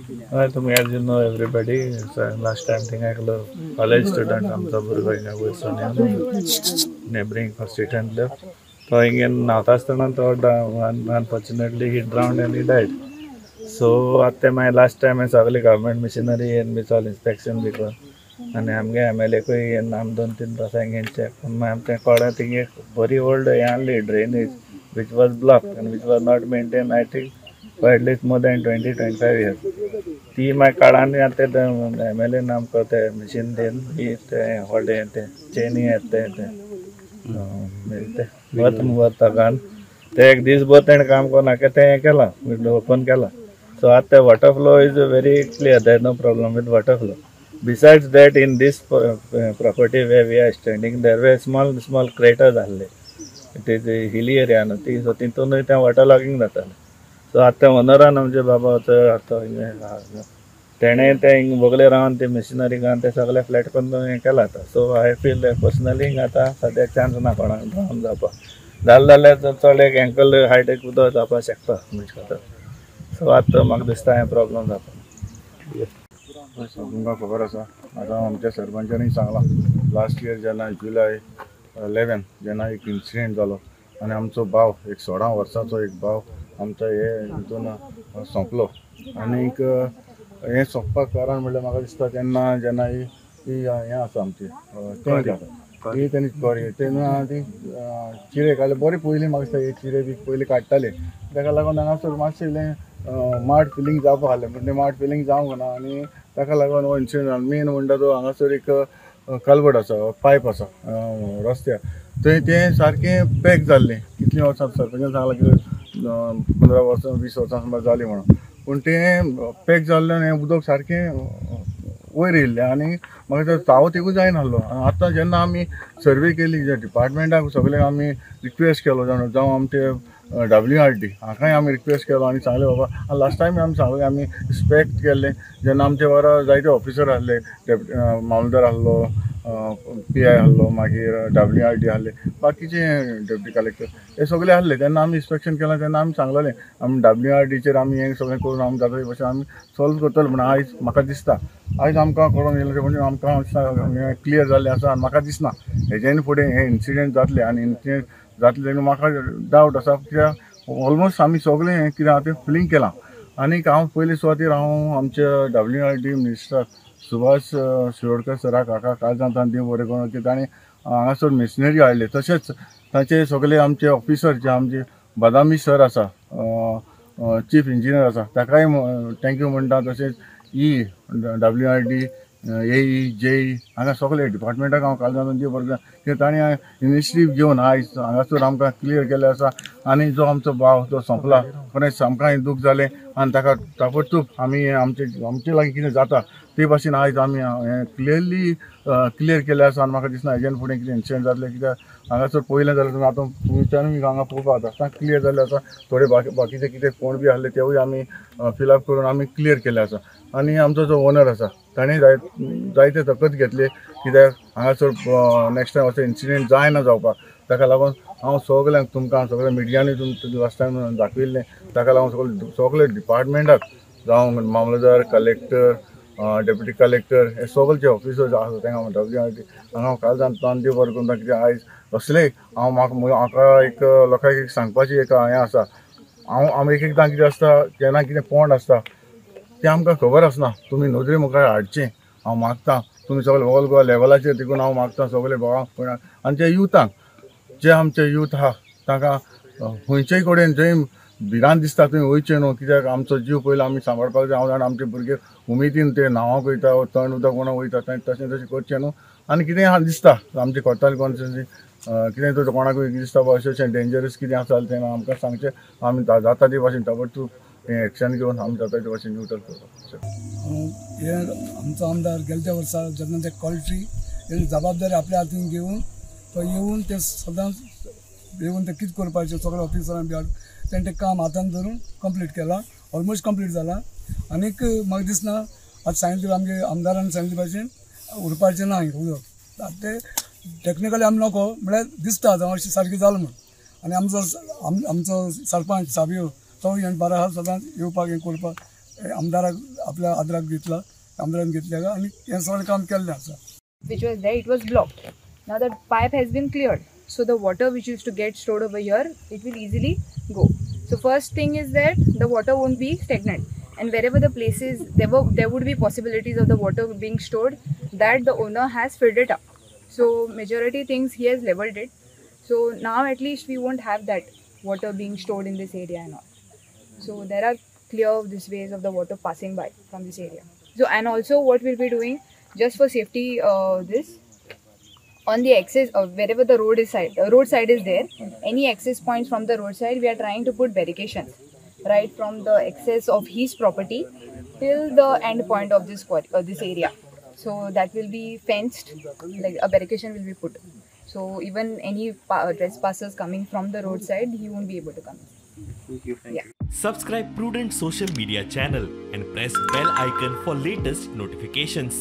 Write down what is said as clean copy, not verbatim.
हय, तुमी as you know everybody, last time थिंगा एकलो कॉलेज स्टुडंट आमचो भुरगो हिंगा वयरसून नेबरींग हॉस्पिटलांतलो तो हिंगे न्हांवता आसतना तो unfortunately he drowned and he died. So आतां ते मागीर लास्ट टायम सगळे गव्हर्मेंट मिशिनरी येवन बी चल इन्स्पेक्शन बी करून आनी आमगे एमएलएकूय येवन आमी 2-3 वर्सां हिंगे चॅक करून मागीर आमकां कळ्ळें थिंगे बरी ओल्ड हें आहली drainage which was blocked and which was not maintained, I think, for at least more than 20-25 years. ती मागीर काळान आतां ते एम एल एन आमकां ते मशीन दिवन ते व्हडले ते चेनी येता ते ते वत वत ते एक दीस भर तेणें काम करून तें हें केलां, ओपन केलां. सो आतां ते water flow is very clear, there no problem with water flow. Besides that, in this property where we are standing, there were small small craters आहले. It is a hilly area न्हू ती, so तितूनय तें water logging जातालें. So आतां ओनरान आमचे बाबा आतां तेणें तें हिंग बगले रावन ते मशिनरी घालून ते सगळे फ्लॅट करून हें केलां आतां. सो I feel personally हिंगा आतां सद्याक चान्स ना कोणाक ड्रावन जावपाक. जालें जाल्यार चड एक एंकल हायट एक उदक जावपाक शकता म्हणजे. सो आतां म्हाका दिसता हें प्रॉब्लम जावपाक. तुमकां खबर आसा आतां आमच्या सरपंचांनी सांगलां लास्ट इयर जेन्ना जुलय 11 जेन्ना एक इन्सिडेंट जालो आनी आमचो भाव एक 16 वर्सांचो एक भाव आमचो हे हितून सोंपलो. आनीक हें सोंपपाक कारण म्हणल्यार म्हाका दिसता तेन्ना जेन्ना ही हें आसा आमची टँक आसा ती तेणी बरी तेन्ना ती चिरे काडले बरें पयलीं म्हाका दिसता हे चिरे बी पयलीं काडटाले ताका लागून हांगासर मातशें इल्लें माड फिलींग जावपाक आहलें, पूण तें माड फिलींग जावंक ना आनी ताका लागून हो इन्सिडंट जालो. मेन म्हणटा तो हांगासर एक कलवट आसा, पायप आसा रस्त्यार, थंय तें सारकें पॅक जाल्लें. कितलीं वर्सां सरपंचान सांगलां की 15 वर्सां 20 वर्सां सुमार जालीं म्हणून, पूण तें पॅक जाल्ल्यान हें उदक सारकें वयर येयल्लें आनी म्हाका तावो तेकूय जायनासलो. आतां जेन्ना आमी सर्वे केली जे डिपार्टमेंटाक सगळें आमी रिक्वेस्ट केलो जावं आमचे WRD हांकांय आमी रिक्वेस्ट केलो आनी सांगलें बाबा लास्ट टायम आमी सांगलें आमी इन्स्पेक्ट केल्लें जेन्ना आमचे वारा जायते ऑफिसर आहले, मामलदार आहलो, PI आहलो, मागीर WRD आहले, बाकीचे डेप्युटी कलेक्टर हे सगळे आहले. तेन्ना आमी इन्स्पेक्शन केलां तेन्ना आमी सांगलेलें आमी WRDचेर आमी हें सगळें करून आमी जाता ते भशेन आमी सॉल्व करतले म्हण. आयज म्हाका दिसता आयज आमकां कळोन येयलें म्हणजे आमकां क्लियर जाल्लें आसा आनी म्हाका दिसना हेज्यान फुडें हें इन्सिडंट जातलें आनी इन्सिडंट जातलें तेन्ना म्हाका डावट आसा कित्याक ऑलमोस्ट आमी सगळें हें कितें आहा तें फिलींग केलां. आनीक हांव पयले सुवातेर हांव आमच्या WRD minister Subhash Shirodkar सराक हाका काळजांत देव बरें करूं की ताणें हांगासर मिशनरी हाडले. तशेंच तांचे सगळे आमचे ऑफिसर जे आमचे बदामी सर आसा, चीफ इंजिनियर आसा, ताकाय thank you म्हणटा. तशेंच E WRD AE JE हांगा सगळे डिपार्टमेंटाक हांव काळजांत देव बरें करूं की ताणें इनिशिएटीव घेवन आयज हांगासर आमकां क्लियर केल्लें आसा. आनी जो आमचो भाव तो सोंपला खरेंच आमकांय दूख जालें आनी ताका ताबडतोब आमी आमचे आमचे लागीं कितें जाता ते भाशेन आयज आमी हें क्लियरली क्लियर केल्लें आसा. आनी म्हाका दिसना हेज्यान फुडें कितें इन्सिडंट जातलें कित्याक हांगासर पयलें जाल्यार तुमी आतां तुमच्यानूय हांगा पळोवपाक जाता क्लियर जाल्लें आसा. थोडे बाकीचे कितें कोण बी आहले तेवूय आमी फिलअप करून आमी क्लियर केल्लें आसा. आनी आमचो जो ओनर आसा ताणें जायते तकत घेतले कित्याक हांगासर नेक्स्ट टायम असो इन्सिडंट जायना जावपाक. ताका लागून हांव सगल्यांक तुमकां सगळ्या मिडियांनी तुमकां लास्ट टायम दाखयल्लें ताका लागून सगळे डिपार्टमेंटाक जावं मामलेदार, कलेक्टर, डेप्युटी कलेक्टर हे सगळे जे ऑफिसर्स आसा तांकां WRD हांगा हांव काळजान तान देव बरें करूं कित्याक आयज असले हांव म्हाका एक लोकांक एक सांगपाची एक हें आसा. हांव आमी एक एकदां कितें आसता केन्ना कितें पोंड आसता तें आमकां खबर आसना, तुमी नदरे मुखार हाडचें हांव मागता. तुमी सगळे ऑल गोवा लेवलाचेर देखून हांव मागता सगळे भावांक आनी जे युथांक जे आमचे यूथ आहा तांकां खंयचेय कडेन जंय भिरांत दिसता थंय वयचें न्हू कित्याक आमचो जीव पयलो आमी सांबाळपाक जाय. हांव जाणा आमचे भुरगे उमेदीन ते न्हांवक वयता थंड उदक कोणा वयता थंय तशें तशें करचें न्हू. आनी कितेंय आहा दिसता आमचे कोताल कोण कितें तर कोणाकूय दिसता अशें अशें डेंजरस कितें आसा जाल्यार तें आमकां सांगचें, आमी जाता ते भाशेन ताबडतोब हें एक्शन घेवन आमी जाता ते भाशेन न्यूट्रल करपाक. हे आमचो आमदार गेल्या वर्सा जेन्ना ते कॉल्ट्री जबाबदारी आपल्या हातीन घेवन तो येवन ते सदांच येवन ते कितें करपाचें सगळे ऑफिसरां बी हाडून तेणें तें काम हातान धरून कंप्लीट केलां, ऑलमोस्ट कंप्लीट जालां. आनीक म्हाका दिसना आतां सांगितलें आमगे आमदारान सांगिल्ले भाशेन उरपाचें ना उदक. आतां तें टॅक्निकली आमी नको म्हळ्यार दिसता आतां अशें सारकें जालां म्हूण. आनी आमचो आमचो सरपंच साबियो तो हें बरो आसा सदांच येवपाक हें करपाक आमदाराक आपल्या आदराक घेतला, आमदारान घेतल्या आनी हें सगळें काम केल्लें आसा. Which was there, it was blocked. Now the pipe has been cleared, so the water which used to get stored over here, it will easily go. So first thing is that the water won't be stagnant, and wherever the places there would be possibilities of the water being stored, that the owner has filled it up. So majority things he has leveled it. So now at least we won't have that water being stored in this area and all. So there are clear this ways of the water passing by from this area. So and also what we'll be doing, just for safety, this on the access wherever the road is side, roadside is there, any access points from the roadside, we are trying to put barricades right from the access of his property till the end point of this this area. So that will be fenced, like a barricade will be put. So even any trespassers coming from the roadside, he won't be able to come. Thank you. Thank Yeah. you. Subscribe Prudent Social Media channel and press bell icon for latest notifications.